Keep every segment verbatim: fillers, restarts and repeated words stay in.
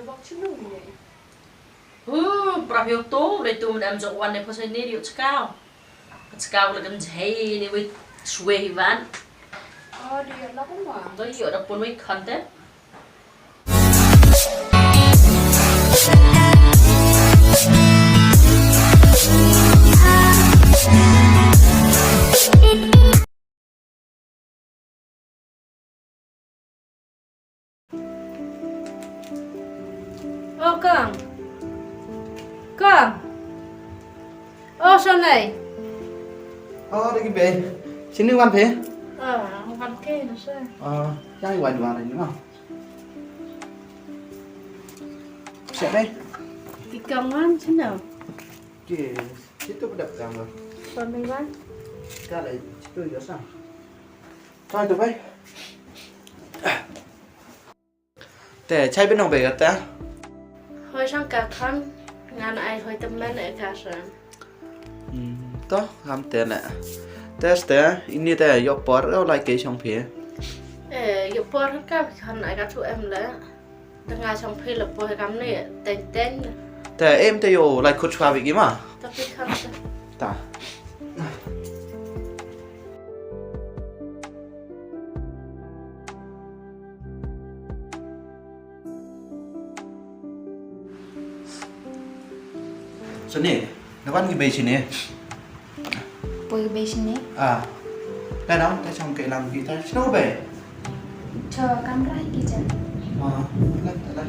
Bok chinu ni. Uh, prah yo to, le tu men am jok wan ne phosai ni yo chkau. Chkau le kan jai ni wei shwe hi wan. Oh, dia la pun wa. To yo da pun wei khante. O Kong. Kong. O Sonei. O, da ki bei. Shini wan phi? Ah, wan ke na sa. Ah, yang wan wan ni ma. Siap bei. Ki Kong wan sini. Ki, situ pedap kang lo. Sonei wan. Ka lai situ yo sa. Ka tu bei. Te, chai bin nong bei kata. Hoi sang ka khan, ngan ai hoi temen e ka sa. Hmm, to, ngam te ne. Te ste, ini te, yo por, yo lai ke shong phi. Eh, yo por ka khan ai ka tu em le. Te nga shong phi le por kam ne, teng teng. Te, em te yo lai kut shwa bi ki ma. Ta phi khan te. Ta. Sini, na wan ki bei sini. Poi ki bei sini. Ah. Ka dang ta chong ke lang kita. Sini bei. Cho kamra ki jan. Ah, la ta la.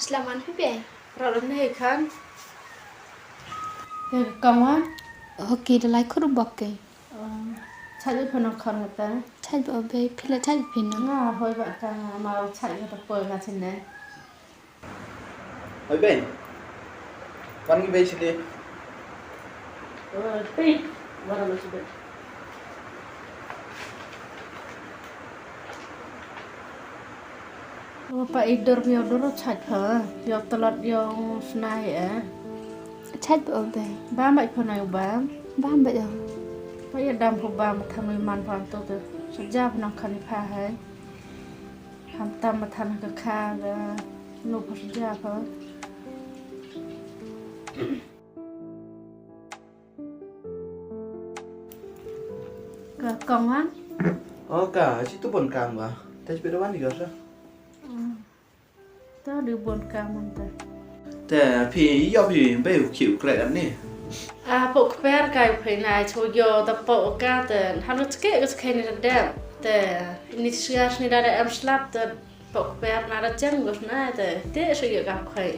Selamat phi bei. Rot ne khan. Ya, kong wan. Hoki da lai khur bok ke. Chai phi nong khan ta. Chai ba bei, phi la chai phi nong. Nga hoi ba ka ma chai ka ta poi nga chine. Oi bei. Wan ngi bei sini. Eh, tei. Wan ngi bei sini. O pa i dur, yo dur chait pha. Yo talat yo snai eh. Chait pha o bei. Bam bai pha nai bam. Bam bai o. Pa ya dam pha bam thamai man pha tu tu. Saja pha nang khani pha hai. Ham tam ma than ka kha ga nu pa sja pa. Ka kong ha? O ka, chi tu bon kam ga. Ta chi pe da wan di ga sa. Ta di bon kam man ta. Te phi ïoh phi bei u khiew kreh kan ni. A pok kper kai phi na chu yo ta pok ka te. Hanu chke ka chke ni da. Te ni sia ni da em slap te pok kper na da chen go na te. Te su yo ka khoi.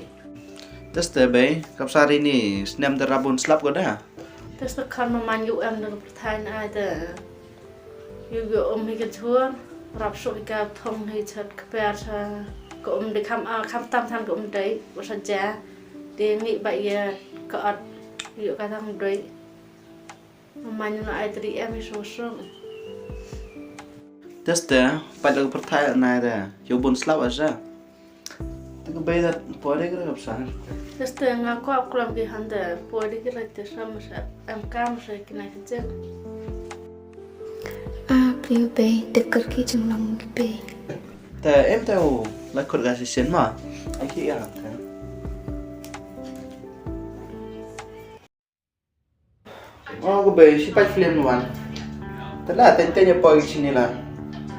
Tes te bei kap sari ni snem te rabun slap go da. Tes te khan ma man yu em da ka pyrthai na te. Yu yu um hi ka chur, rap suk hi ka thong hi chat kper sa, ka um dei kham, ah, kham tam than ka um dei, wa sa ja, dei ngi ba ya ka at, yu ka thang dei. Ma nyu na ai tri em hi sung sung. Tes te, pa ka pyrthai na da, yu bun slap a sa. Te ka bei da poi de ka rap sa. Tes te nga ko ap klam ki han de poi de ki rai te sa ma sa em kam sa ki na ki jen. A phi bei de kar ki jong long ki bei. Te em te u la khot ga si sen ma. Ai ki ya te. O, ko bei, shi pait film wan. Te la, ten ten ya poi sini la.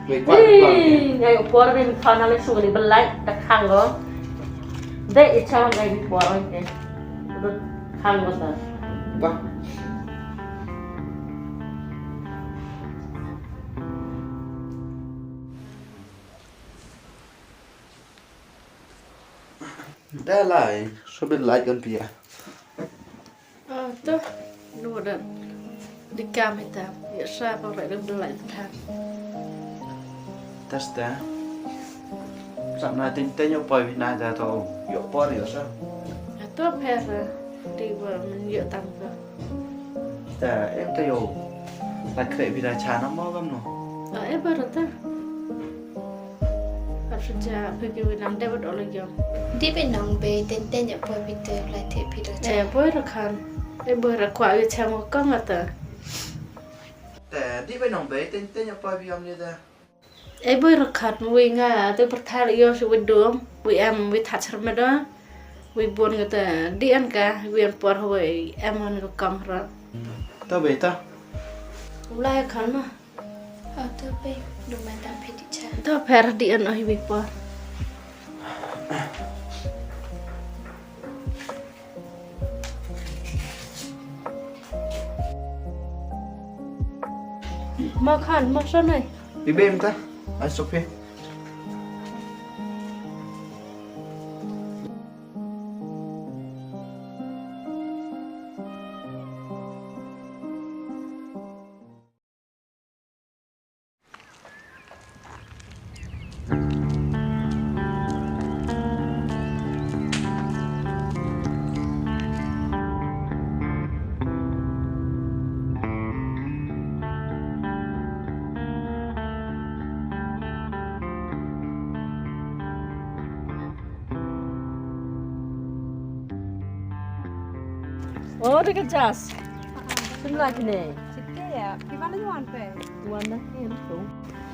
Wei, kwan, kwan. Ei, ngai por ni khan ale su ni belai, ta khang go. De, i chang ngai ni por ni. Khang go ta. Ba. De lai, so belai kan pia. Ah, to, nu da. Di kam ita, ya sa pa rai dum dum lai than. Tes da. Sa na tin te nyo poi na da to, yo por yo sa. Ah, to pher, di ba men yo tam ko. Ta em te yo. La kre bi da cha na mo gam no. Ah, e ba ta. Sha phi ki wi nang debit o la yong. Di phi nang bei ten ten ya poi phi te lai te phi da cha. Eh, boi ra khan. Eh, boi ra kwa wi cha mo kong ata. Te, di phi nang bei ten ten ya poi phi yom ni da. Eh, boi ra khan wi nga te per thar yo shi wi dom. Wi em wi thar char me da. Wi bon nga te di an ka, wi an por wi em an ka kong ra. Ta bei ta. Ulai khan ma. Oh, to pe, du man tam pe ti cha. To per di an oi wi por. Ma khan, ma sa nai. Bi bem ta. Ai so pe. Oh, dei ka jas. Sim la kine. Site ya, ki wan na wan pe. Wan na ki tu.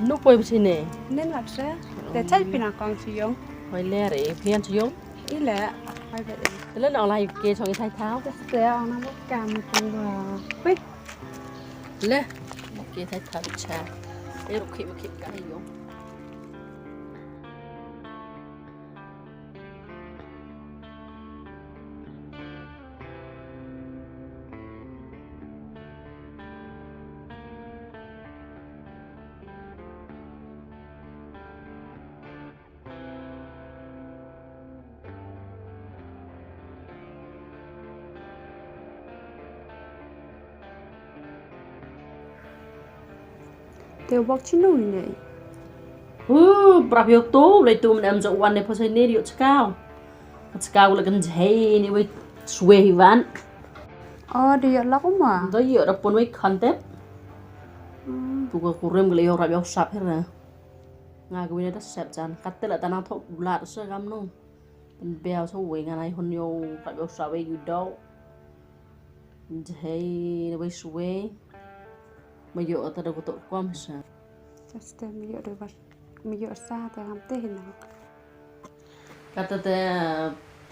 Nu poi bisi ne. Nen wat se. Te chai pina kong si yong. Hoi le re, pian si yong. I le, hoi be. Te le na lai ke chong i thai thao. Te ong na mo kam tu ba. Pe. Le. Ke thai thao cha. E ru ki ki ka yong. Te wak chino ne. Uh, prap yok tu, lai tu men em jok wan ne phosai ne yok chakau. Chakau la kan jai ne wei suwe hi wan. Oh, de yok lak uma. Do yok da pon wei khan te. Hmm. Tu ka kurim ka le yok rap yok sap her. Nga ka wei ne da sep jan. Kat te la tanang thok blat se kam no. Pen bel so wei nga nai hon yo rap yok sap wei yu do. Jai ne wei suwe. Ma ïoh ta da kutuk kwam sa. Sa sa te ma ïoh da wan, ma ïoh sa te ham te hin na. Kata te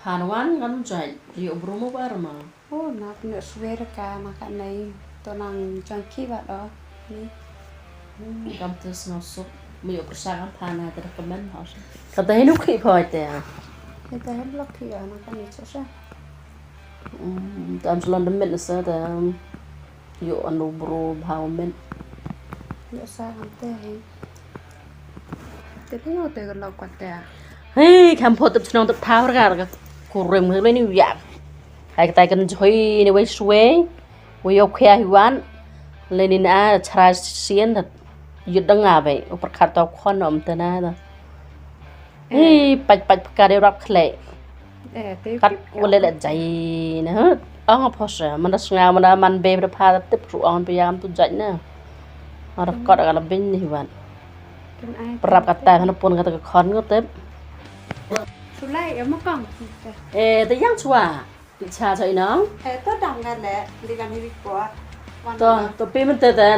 phan wan ngam jai, ïoh bru mo bar ma. Oh, na pynïoh swer ka ma ka nei to nang jong ki ba do. Ni. Hmm, kam te sngaw suk, ma ïoh pyrsa kam phan na te da kmen ha sa. Kata hin u khi phoi te. Kata hin lok khi ana ka ni sa sa. Hmm, tam salon de men sa te. Ïoh anu bru bhau men. Ïoh sa kam te hi. Te phi ïoh te ka lok kwat te. Hei, kham pho tep chnong tep thaw ra ka kurim hei ni yak. Hai ka tai kan jhoi ni wei suwe. Wei ïoh khia hi wan. Le ni na chra sien ta. Ïoh dang a bei. U pyrkhat tau khon om te na ta. Hi, pach pach paka de rap khle. Eh, te kat wale le jai na. Ong pho sa, man da snga, man da man be da pha tip su ong pe yam tu jai na. Ara kot ala bin ni wan. Prap kata kan pun kata ka khon ko tip. Sulai ya makang. Eh, te yang chwa. Pi cha cha inang. Eh, to dang ga le, li ga ni report. To, to pi man te te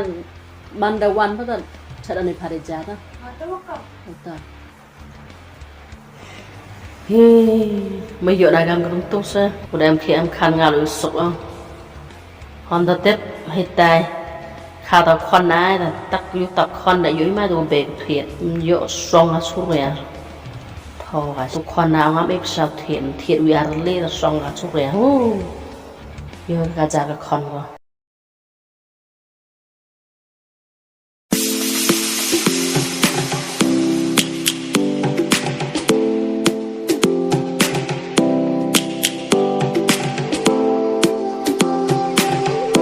man da wan pa ta. Cha da ni pha de ja ta. To makang. To. He, ma ïoh na gam ka tung tung se, u da em khi em khan nga lu suk ong. Hon da tep, he tai. Kha ta khon na, da tak yu ta khon da yu ma du be thiet. Ïoh song a surya. Tho ga su khon na ngam ek sa thiet, thiet wi ar le da song a surya. Hu. Ïoh ka ja ka khon ko.